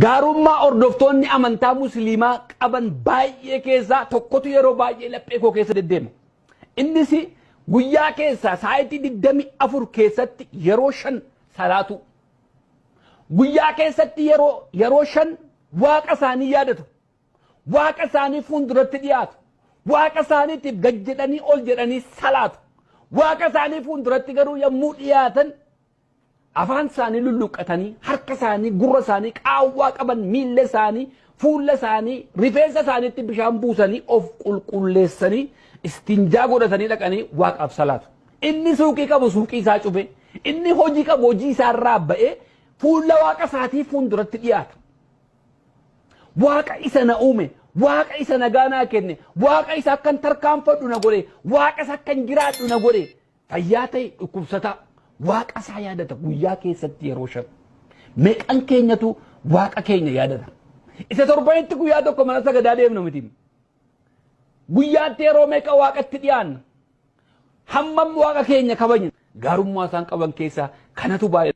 Gaarummaa hordoftoonni amantaa Musliimaa qaban baay'ee keessaa tokkotu yeroo baay'ee laphee koo keessa deddeema. Innis guyyaa keessaa sa'aatii 24 keessatti yeroo 5 salaatu. Guyyaa keessatti yeroo 5 Waaqa isaanii yaadatu. Waaqa isaanii fuulduratti dhiyaatu. Waaqa isaaniitiif gad jedhanii ol jedhanii salaatu. Waaqa isaanii fuulduratti garuu yommuu dhiyaatan afaan isaanii lulluqqatanii, harka isaanii, gurra isaanii, qaawwaa qaban, miilla isaanii, fuula isaanii, rifeensa isaaniitti bishaan buusanii of qulqulleessanii istinjaa godhatanii dhaqanii Waaqaaf salaatu. Inni suuqii qabu suuqii isaa cufe, inni hojii qabu hojii isaa irraa ba'ee fuula Waaqa isaatii fuulduratti dhiyaata. Waaqa isa na uume, Waaqa isa nagaa naa kenne, Waaqa isa akkan tarkaanfadhu na godhe, Waaqa isa akkan jiraadhu na godhe, fayyaa ta'e dhukkubsataa, Waaqa isaa yaadata guyyaa keessatti yeroo 5. Meeqan keenyatu Waaqa keenya yaadata? Isa torbanitti guyyaa tokko mana sagadaa deemnu miti. Guyyaatti yeroo meeqa Waaqatti dhiyaanna? Hammam Waaqa keenya kabajna? Gaarummaa isaan qaban keessaa kanatu baay'ee.